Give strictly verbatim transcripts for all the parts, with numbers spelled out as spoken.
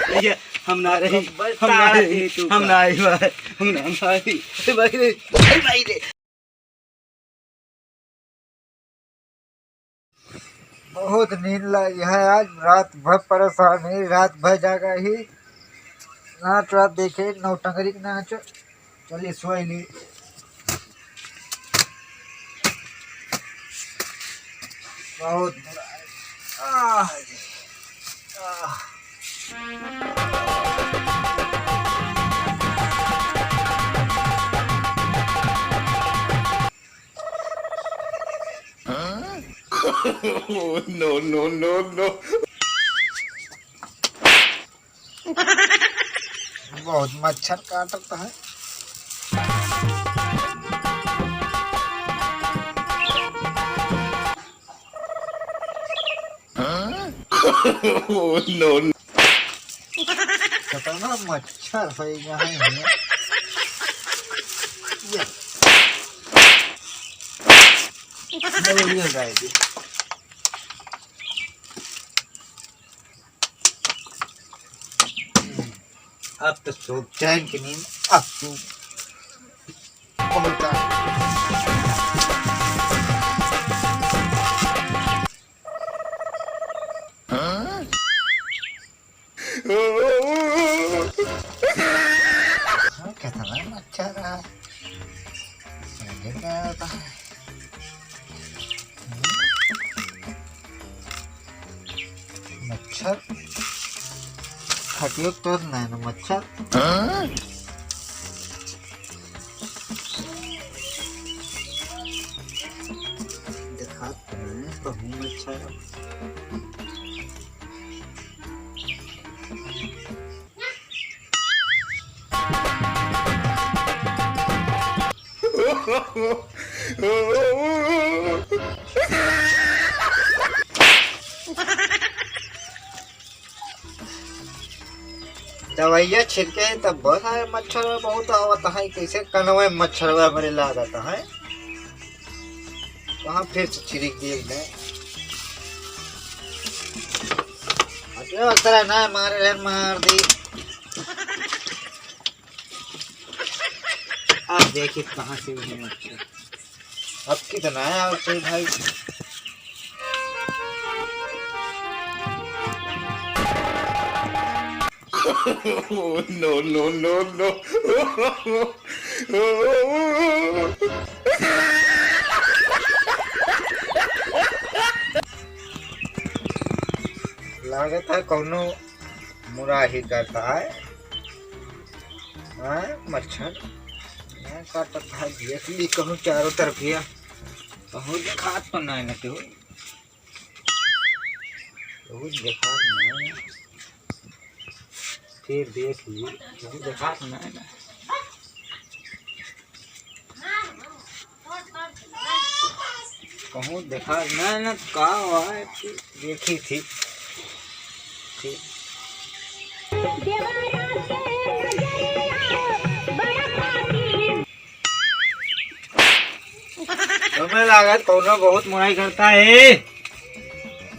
भैया, हम ना रही, हम ना रही, हम ना आई भाई, हम ना आई भाई रे, भाई रे। बहुत नींद लागी है आज, रात भर परेशान ही, रात भर जागा ही, नाच वाच देखे, नौटंगरी के नाच। चलिए सोई ली। बहुत बुरा है। आह, आह। No, no, no, no। बहुत मच्छर काटत है। No, no। कितना मच्छर है यहाँ। ये। ये उड़िया जाएगी। अब तो सो चैन की नींद, अब तो पहुंचा। हाँ, कितना मच्छर है। समझ में आता है। मच्छर खटियो तो नहीं ना मच्छर। हाँ? देखा तो नहीं तो हूँ मच्छर। दवाइया छिड़के हैं तब बहुत सारे मच्छर बहुत आवत है। कैसे कनवे मच्छर हमरे लागत है। वहाँ फिर से छिड़क दिए ने। अरे अतरा ना मारे रे, मार दी। अब देखिए कहाँ से उठे मच्छर। अब कितना है और कोई भाई। No, no, no, no। लागत है कौनो मुराही करता है। हाँ, मच्छर। मैं काटत है, देख ली कहूँ चारों तरफिया। कहूँ देखात तो नहीं न केहू। कहूँ देखात नहीं। फिर देख ली, कहूँ देखात नहीं न। कहूँ देखा ना, ना का हुआ है कि देखी थी। ठीक। हमें लागत कौनो बहुत मुराई करता है।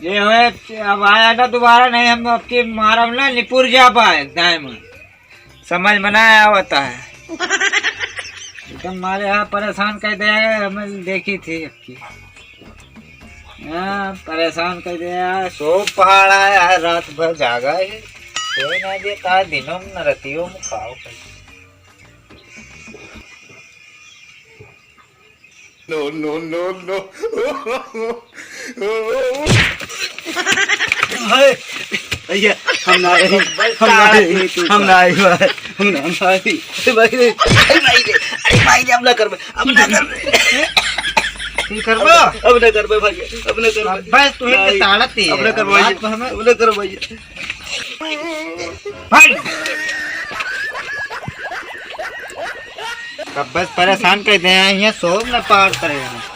ये होए, अब आया ना दोबारा, नहीं हम अब की मारब ना, निपुर जा पाए दाएं में। समझ में ना आवत है। एकदम मारे यहाँ परेशान कर दे, हमें देखी थी अबकी। हाँ, परेशान कर दे यार। सो पहाड़ आया है, रात भर जागा है। सोए ना देता है, दिनों में न रतियों में खाओ। No, no, no, no। हाय, भैया, हम ना रही, हम ना रही, हम ना आई, भाई, हम ना, हम ना आई। अरे भाई रे, अरे भाई रे, अरे भाई रे, अब ना करबे, अब ना करबे। की करबो? अब ना करबे भाई, अब ना करबे। अबे तू एक भाई, ताड़त ही अब ना है, करबे भाई, रात में हमें अब ना करबे भाई। भाई। तब बस परेशान कर दे हैं, ये सो न पार करे हैं।